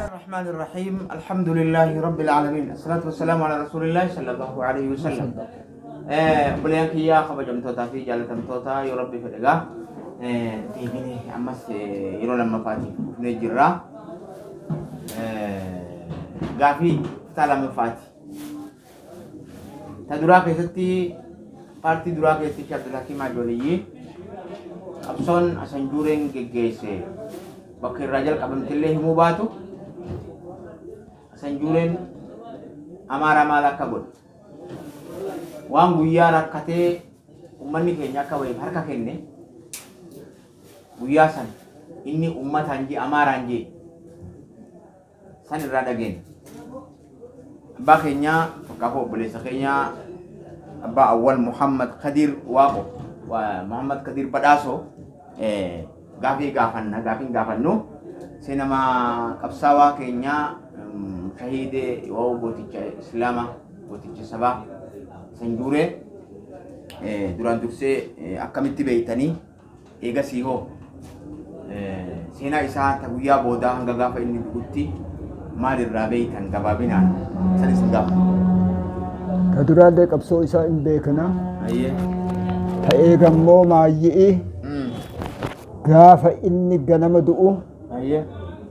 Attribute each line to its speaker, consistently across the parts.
Speaker 1: الرحمن الرحيم الحمد لله رب العالمين الصلاة والسلام على رسول الله صلى الله عليه وسلم. Obboleeyyan kiyyaa kabajamtootaa fi jaalatamtoota, yoo Rabbi fedhe egaa deebinee ammas yeroo lammaffaatiif dhufnee jirra. Gaafii kutaa lammaffaati. Ta duraa keessatti, paartii duraa keessatti, Sheekh Abdulhakiim Hajooliyyii qabsoon Hasan Juureen geggeesse bakka irraa jalqabamtillee himuu baatu, Hasan Juureen Amaara maal akka godhe, waan guyyaa rakkatee uummanni keenya akka wayiif harka kenne, guyyaa san inni uummataan jee, Amaaraan jee san irraa dhageenya. Abbaa keenyaa fakkaafuu obboleessa keenyaa abbaa Awwal Muhammad Kadir Waaqo, Muhammad Kadir Badhaasoo gaafii gaafanna. Gaafiin gaafannu seenama qabsaawaa keenyaa shahiidee waa'u gooticha Islaamaa, gooticha sabaa Sanjuuree duraan dursee akkamitti beeytanii, eegasii hoo seenaa isaa ta guyyaa boodaa hanga gaafa inni du'utti maal irraa beeytan, gabaabinaan san isin gaafa.
Speaker 2: Ka duraallee qabsoo isaa hin beekna. Ta eegammoo maayyi'i gaafa inni ganama du'u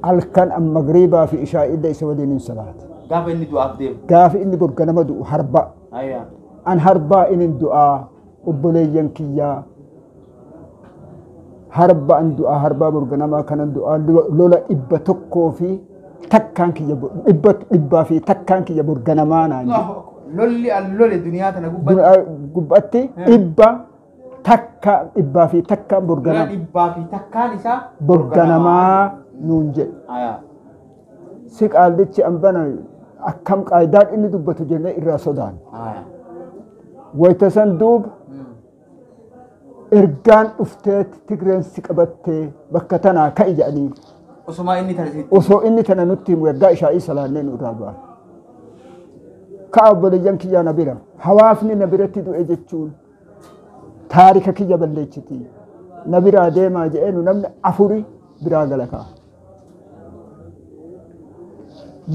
Speaker 2: halkan an magriibaa fi ishaa'illee isa waliin hin salaata.
Speaker 1: Gaafa inni du'aaf deemu.
Speaker 2: Gaafa inni bor ganama du'u harba. An harbaa inin du'aa, obboleeyyan kiyyaa, harba an du'aa, harbaa bor ganamaa kanan du'aa, lola 101n kiyya, 101n kiyya bor ganamaa naan jedhe.
Speaker 1: Lolli an lole duniyaa tana gubbatti.
Speaker 2: Gubbatti 100, 101n bor
Speaker 1: Lola
Speaker 2: ganama.
Speaker 1: 101n isaa
Speaker 2: bor ganamaa nuun jedhe. Si qaallichi an bana akkam qaayidaan inni dubbatu jennee irraa sodaanne. Wayita san duuba ergaan dhufteet Tigreen si qabattee bakka tanaa ka'i jedhanii.
Speaker 1: Osuma inni tana sitti.
Speaker 2: Osoo inni tana nutti himu ergaa ishaa'ii salaannee nu irraa bu'an. Ka'a obboleeyyan kiyyaa, na bira hawaasni na biratti du'e jechuun taarika kiyya balleechiti. Na biraa deemaa jedhee nu namni afuri biraa gala ka'a.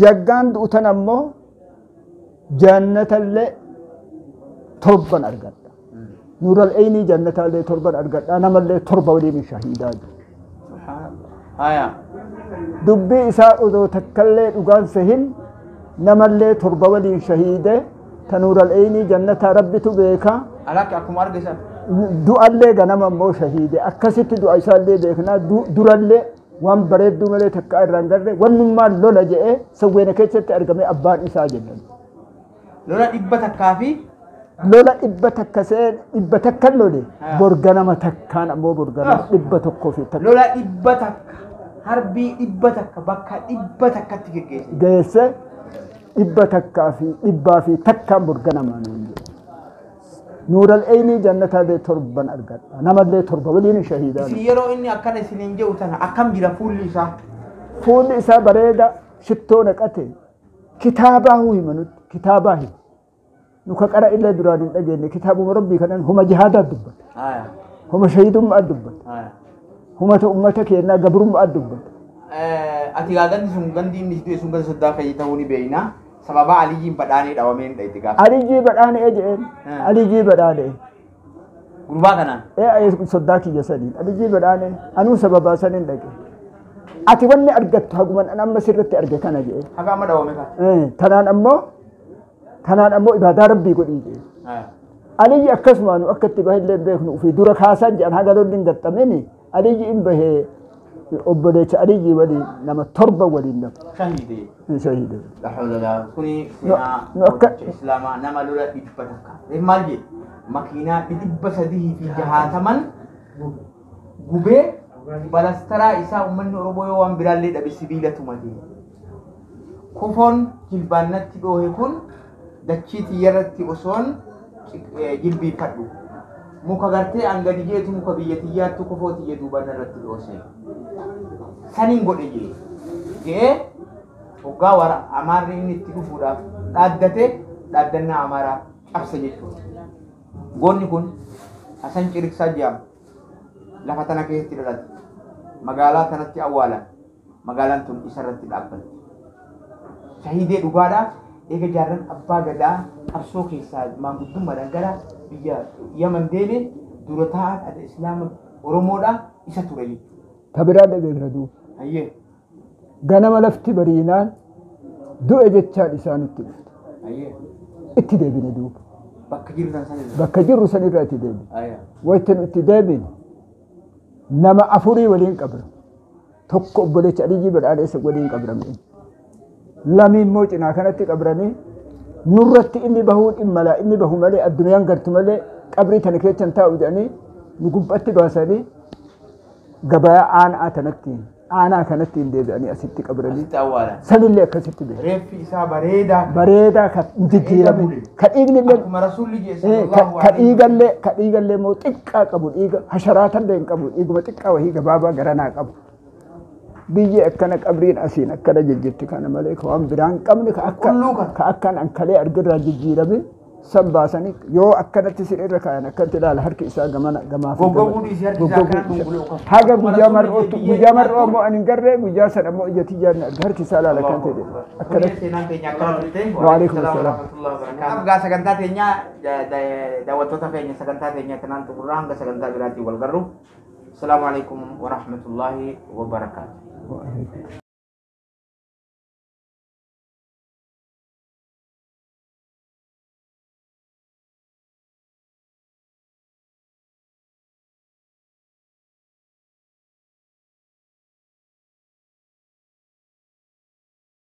Speaker 2: Yaggaan du'u tan ammoo jannatallee torban argadha. Nuural Eynii jannatallee torban argadha. Namallee torba waliin shahiidaa jiru.
Speaker 1: Subhaanallah. Ayyaa.
Speaker 2: Dubbii isaa odoo takkallee dhugaan sehin namallee torba waliin shahiide, ta Nuural Eynii jannataa Rabbitu beeka.
Speaker 1: Alakki akkuma arge san.
Speaker 2: Du'allee ganama immoo shahiide, akkasitti du'a isaallee beeknaa. Durallee waan bareedduu malee takka irraa hin garre, wannummaan lola jedhee sawweena keessatti argame abbaan isaa jedhan.
Speaker 1: Lola 100 fi
Speaker 2: Lola 100 seen, 100n lole, bor ganama takkaan ammoo bor ganama 101.
Speaker 1: Lola 100, harbii 100, bakka 100tti geggeesse.
Speaker 2: Geesse 100 fi 101n bor ganamaa nuun jedhe. Nuural Eynii jannataallee torban argadha. Namallee torba waliin shahiidaa.
Speaker 1: Isin yeroo inni akkana isiniin jedhu tana akkam jira fuulli isaa?
Speaker 2: Fuulli isaa bareeda, shittoo naqate, kitaabaa hima nutti, kitaabaa hima. Nu ka qara illee duraan hin dhageenye, kitaabuma Rabbii kanan huma jihaadaa dubbata. Huma shahidummaa dubbata. Humata ummata keenyaa gabrummaa dubbata.
Speaker 1: Ati gaa gandi sun, gandi inni du'e sun ganda soddaa fayyii ta'uu ni beekna. Sababa Aliyyiin badhaanee dhawameen dha itti gaafa.
Speaker 2: Aliyyii badhaanee jedheen. Aliyyii badhaanee.
Speaker 1: Gurbaa kanaan.
Speaker 2: Ee, soddaa kiyya saniin. Aliyyii badhaanee anuu sababaa saniin dhaqe. Ati wanni argattu haguman an amma sirritti arge kana jedheen.
Speaker 1: Haga amma dhawame kana.
Speaker 2: Tanaan ammoo ibaadaa Rabbii godhii jedheen. Aliyyi akkasuma nu akka itti bahillee hin beeknu, ofii dura kaasan jedhan, haga lolli hin gaxxamini Aliyyi in bahee, obboleessa Aliyyi waliin nama torba waliin lafa
Speaker 1: Shahiidee.
Speaker 2: Shahiide.
Speaker 1: La hawla la kuni seenaa
Speaker 2: Nu akka
Speaker 1: gooticha Islaamaa nama lola 100. Reef maal jedhe? Makiinaa 360n gubee balastaraa isaa uummanni Oromoo yoo waan biraallee dhabe sibiila tumate. Kofoon jilbaannatti dhoohe kun dachii tiyyarratti osoon jilbiiffadhu. Muka gartee an gadi jeetu, muka biyya tiyyaattu kofoo tiyya duubaan irratti dhoose. Saniin godhe jee. Je'ee hoggaa wara Amaarri inni itti dhufuudhaaf dhaaddate, dhaaddannaa Amaaraa cabse jechuudha. Goonni kun Hasan Ciriksaa jedhama. Lafa tana keessatti dhalate. Magaalaa tanatti awwaalan. Magaalaan tun isarratti dhaabbatti. Shahiidee dhugaadha. Eega jaarran abbaa gadaa qabsoo keessaa maanguddummaadhaan gara biyya Yaman deeme dura taa'an adda Islaama Oromoodha isa ture jechuudha.
Speaker 2: Ta biraa dhabeera duuba.
Speaker 1: Hayyee.
Speaker 2: Ganama lafti bariinaan du'e jechaan isaanitti dhufte.
Speaker 1: Hayyee.
Speaker 2: Itti deebine duuba.
Speaker 1: Bakka jirtan sanirra.
Speaker 2: Bakka jirru sanirraa itti deebine.
Speaker 1: Hayyee.
Speaker 2: Wayita nu itti deebine nama afurii waliin qabra. Tokko obboleecha Aliyyii Badhaadheessa waliin qabrame. Lami immoo cinaa kanatti qabranii nurratti inni bahuu dhimma laa inni bahu malee addunyaan gartu malee qabrii tana keessa hin taa'u jedhanii nu gubbatti baasanii gabaa aanaa tanatti aanaa kanatti hin deebi'anii asitti qabranii
Speaker 1: Asitti awwaalan.
Speaker 2: Sanillee akkasitti beeku.
Speaker 1: Reeffi isaa bareedaa.
Speaker 2: Bareedaa ka hin jijjiiramin ka dhiigni illee
Speaker 1: Akkuma rasuulli jedhe
Speaker 2: Eh,
Speaker 1: sallallahu
Speaker 2: ka
Speaker 1: alaihi
Speaker 2: dhiigallee ka dhiigallee immoo xiqqaa qabu dhiiga hasharaatallee hin qabu dhiiguma xiqqaa wahii gabaabaa garanaa qabu. Biyyi akkana qabriin asiin akkana jijjiirti kana malee ka waan biraan qabne ka akka
Speaker 1: Qulqulluu kana.
Speaker 2: Ka akkaan ankalee argirraa jijjiiramin san baasanii yoo akkanatti sin irra kaayan akkanatti ilaala harki isaa gamana gamaa fi
Speaker 1: Goggoguu
Speaker 2: gamana.
Speaker 1: dhiisii harki isaa
Speaker 2: Goggoguu
Speaker 1: akkanatti
Speaker 2: dhiisii.
Speaker 1: dungulee uffata.
Speaker 2: Haga
Speaker 1: Akkuma
Speaker 2: guyyaa
Speaker 1: rasuulli
Speaker 2: mar'ootti
Speaker 1: jedhe
Speaker 2: guyyaa
Speaker 1: biyyee
Speaker 2: mar'oo immoo ani hin garree guyyaa san ammoo ija tiyyaan ni arga harki isaa ilaala akkan ta'e akkanatti.
Speaker 1: Seenaan keenya akkana turte.
Speaker 2: Waalaikum salaam.
Speaker 1: Hanga sagantaa teenya daawwattoota keenya sagantaa teenya tanaan xumurraa hanga sagantaa biraatiin wal garru. Asalaamu alaikum wa rahmatullahi wa barakaatuh.
Speaker 2: Waalaikum.